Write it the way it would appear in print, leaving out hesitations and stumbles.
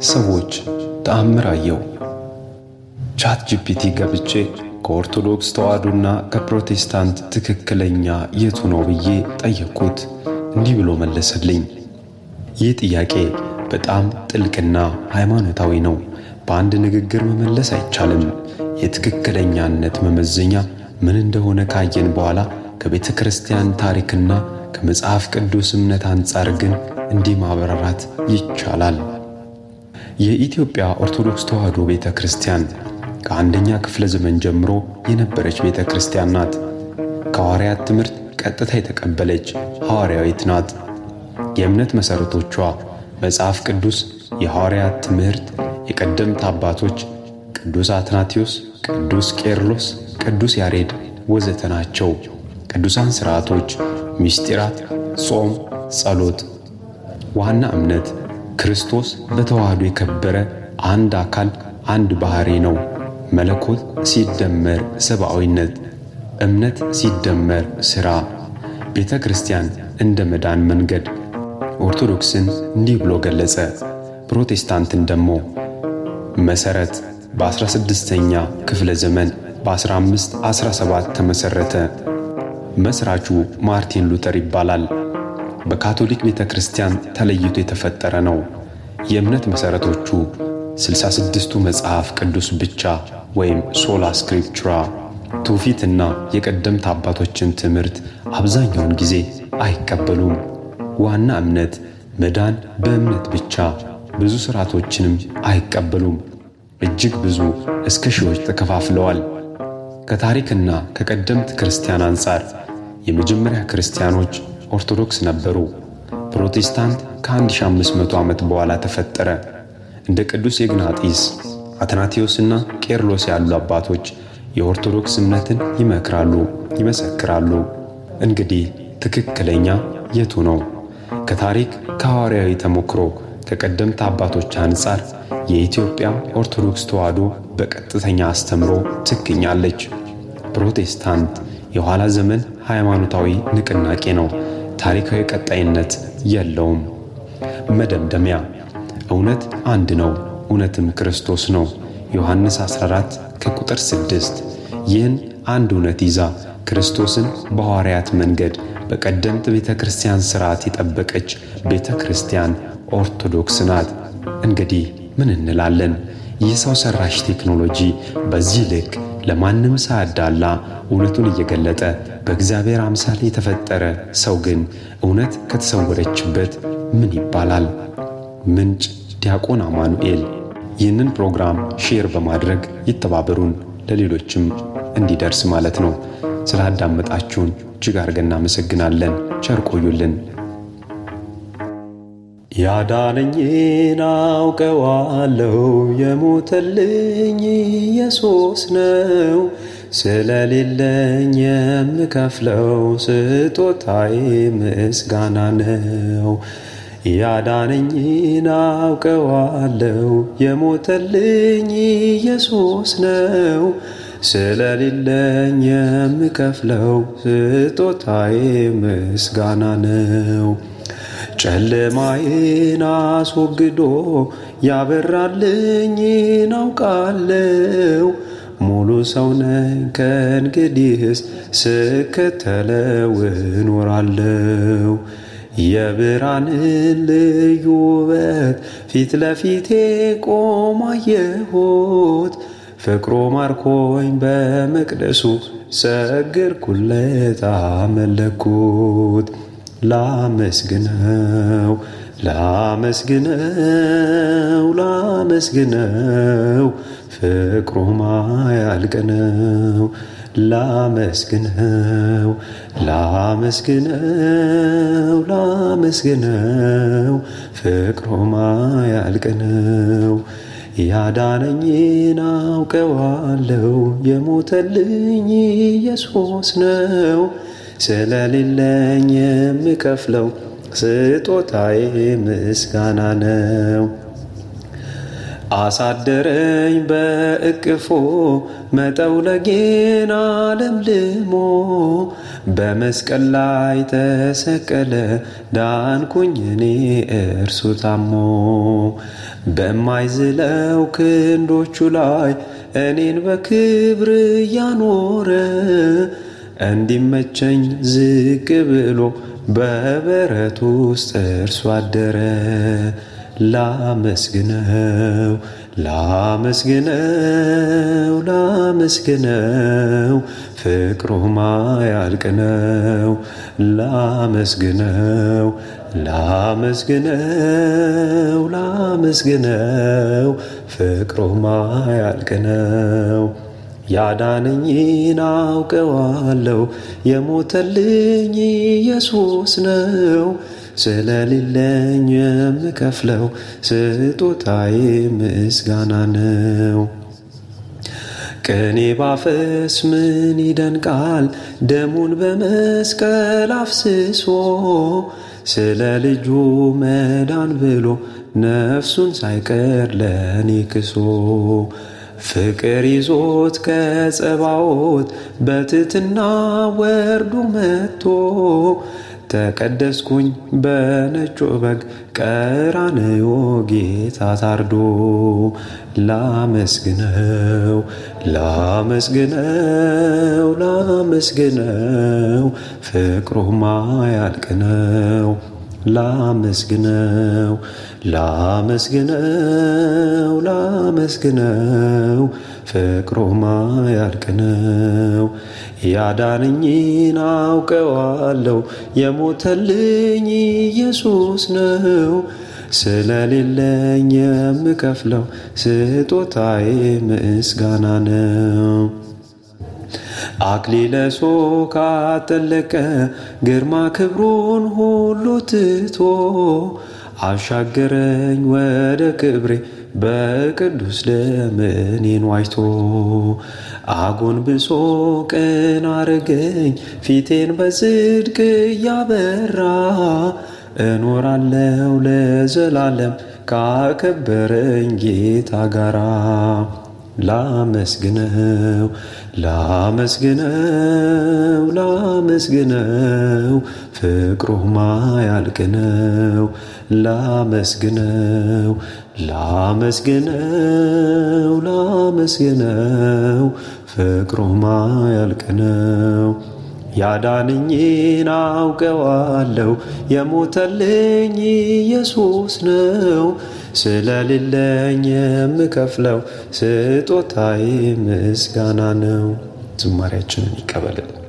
ሰዎች ተአምር አየው። ChatGPT ገብቼ ከኦርቶዶክስ ተዋሕዶና ከፕሮቴስታንት ትክክለኛ የቱ ነው ብዬ ጠየቅኩት። እንዲህ ብሎ መለሰልኝ። ይህ ጥያቄ በጣም ጥልቅና ሃይማኖታዊ ነው። በአንድ ንግግር መመለስ አይቻልም። የትክክለኛነት መመዘኛ ምን እንደሆነ ካየን በኋላ ከቤተ ክርስቲያን ታሪክና ከመጽሐፍ ቅዱስ እምነት አንጻር ግን እንዲህ ማብራራት ይቻላል። የኢትዮጵያ ኦርቶዶክስ ተዋሕዶ ቤተ ክርስቲያን ከአንደኛ ክፍለ ዘመን ጀምሮ የነበረች ቤተ ክርስቲያን ናት። ከሐዋርያት ትምህርት ቀጥታ የተቀበለች ሐዋርያዊት ናት። የእምነት መሠረቶቿ መጽሐፍ ቅዱስ፣ የሐዋርያት ትምህርት፣ የቀደምት አባቶች ቅዱስ አትናቴዎስ፣ ቅዱስ ቄርሎስ፣ ቅዱስ ያሬድ ወዘተ ናቸው። ቅዱሳን ሥርዓቶች፣ ምስጢራት፣ ጾም፣ ጸሎት። ዋና እምነት ክርስቶስ በተዋህዶ የከበረ አንድ አካል አንድ ባሕሪ ነው። መለኮት ሲደመር ሰብአዊነት፣ እምነት ሲደመር ሥራ። ቤተ ክርስቲያን እንደ መዳን መንገድ። ኦርቶዶክስን እንዲህ ብሎ ገለጸ። ፕሮቴስታንትን ደግሞ መሰረት በ16ኛ ክፍለ ዘመን በ1517 ተመሰረተ። መስራቹ ማርቲን ሉተር ይባላል። በካቶሊክ ቤተ ክርስቲያን ተለይቶ የተፈጠረ ነው። የእምነት መሠረቶቹ 66ቱ መጽሐፍ ቅዱስ ብቻ ወይም sola scriptura፣ ትውፊትና የቀደምት አባቶችን ትምህርት አብዛኛውን ጊዜ አይቀበሉም። ዋና እምነት መዳን በእምነት ብቻ፣ ብዙ ሥርዓቶችንም አይቀበሉም። እጅግ ብዙ እስከ ሺዎች ተከፋፍለዋል። ከታሪክና ከቀደምት ክርስቲያን አንጻር የመጀመሪያ ክርስቲያኖች ኦርቶዶክስ ነበሩ። ፕሮቴስታንት ከ1500 ዓመት በኋላ ተፈጠረ። እንደ ቅዱስ ኢግናጢስ፣ አትናቴዎስና ቄርሎስ ያሉ አባቶች የኦርቶዶክስ እምነትን ይመክራሉ፣ ይመሰክራሉ። እንግዲህ ትክክለኛ የቱ ነው? ከታሪክ ከሐዋርያዊ ተሞክሮ ከቀደምት አባቶች አንጻር የኢትዮጵያ ኦርቶዶክስ ተዋሕዶ በቀጥተኛ አስተምሮ ትገኛለች። ፕሮቴስታንት የኋላ ዘመን ሃይማኖታዊ ንቅናቄ ነው። ታሪካዊ ቀጣይነት የለውም። መደምደሚያ፣ እውነት አንድ ነው፣ እውነትም ክርስቶስ ነው። ዮሐንስ 14 ከቁጥር 6። ይህን አንድ እውነት ይዛ ክርስቶስን በሐዋርያት መንገድ በቀደምት ቤተ ክርስቲያን ሥርዓት የጠበቀች ቤተ ክርስቲያን ኦርቶዶክስ ናት። እንግዲህ ምን እንላለን? ይህ ሰው ሰራሽ ቴክኖሎጂ በዚህ ልክ ለማንም ሳያዳላ እውነቱን እየገለጠ በእግዚአብሔር አምሳል የተፈጠረ ሰው ግን እውነት ከተሰወረችበት ምን ይባላል? ምንጭ ዲያቆን አማኑኤል። ይህንን ፕሮግራም share በማድረግ ይተባበሩን፣ ለሌሎችም እንዲደርስ ማለት ነው። ስላዳመጣችሁን እጅግ አድርገን እናመሰግናለን። ቸር ቆዩልን። ያዳነኝን አውቀዋለሁ፣ የሞተልኝ ኢየሱስ ነው። ስለሌለኝ የምከፍለው ስጦታዬ ምስጋና ነው። ያዳነኝን አውቀዋለሁ፣ የሞተልኝ ኢየሱስ ነው። ስለሌለኝ የምከፍለው ስጦታዬ ምስጋና ነው። ጨለማዬን አስወግዶ ያበራልኝን አውቃለሁ። ሙሉ ሰው ነኝ ከእንግዲህስ ስከተለው እኖራለሁ። የብርሃንን ልዩ ውበት ፊት ለፊቴ ቆሞ አየሁት። ፍቅሩ ማርኮኝ በመቅደሱ ሰገድኩለት አመለኩት። ላመስግነው ላመስግነው ላመስግነው ፍቅሩ ማያልቅነው። ላመስግነው ላመስግነው ላመስግነው ፍቅሩ ማያልቅነው። ያዳነኝን አውቀዋለሁ፣ የሞተልኝ ኢየሱስ ነው። ስለሌለኝ የምከፍለው ስጦታዬ ምስጋና ነው። አሳደረኝ በእቅፎ መጠውለጌን አለምልሞ፣ በመስቀል ላይ ተሰቀለ ዳንኩኝ እኔ እርሱ ታሞ። በማይዝለው ክንዶቹ ላይ እኔን በክብር እያኖረ እንዲመቸኝ ዝቅ ብሎ በበረት ውስጥ እርሱ አደረ። ላመስግነው ላመስግነው ላመስግነው ፍቅሩ ማያልቅ ነው። ላመስግነው ላመስግነው ላመስግነው ፍቅሩ ማያልቅ ነው። ያዳነኝን አውቀዋለሁ የሞተልኝ ኢየሱስ ነው። ስለሌለኝ የምከፍለው ስጦታዬ ምስጋና ነው። ቅኔ ባፈስ ምን ይደንቃል? ደሙን በመስቀል አፍስሶ ስለ ልጁ መዳን ብሎ ነፍሱን ሳይቀር ለኔ ክሶ ፍቅር ይዞት ከጸባዖት በትትና ወርዶ መጥቶ ተቀደስኩኝ በነጩ በግ ቀራንዮ ጌታ ታርዶ። ላመስግነው ላመስግነው ላመስግነው ፍቅሩ ማያልቅ ነው። ላመስግነው ላመስግነው ላመስግነው ፍቅሩ ማያልቅ ነው። ያዳነኝን አውቀዋለሁ የሞተልኝ ኢየሱስ ነው። ስለሌለኝ የምከፍለው ስጦታዬ ምስጋና ነው። አክሊለ ሦክ አጠለቀ ግርማ ክብሩን ሁሉ ትቶ አሻገረኝ ወደ ክብሬ በቅዱስ ደም እኔን ዋጅቶ። አጎንብሶ ቅን አረገኝ ፊቴን በጽድቅ እያበራ እኖራለው ለዘላለም ካከበረኝ ጌታ ጋራ። ላመስግነው ላመስግነው ላመስግነው ፍቅሩ ማያልቅ ነው። ላመስግነው ላመስግነው ላመስግነው ፍቅሩ ማያልቅ ነው። ያዳነኝን አውቀዋለሁ የሞተልኝ ኢየሱስ ነው። ስለሌለኝ የምከፍለው ስጦታዬ ምስጋና ነው። ዝማሬያችንን ይቀበልልን።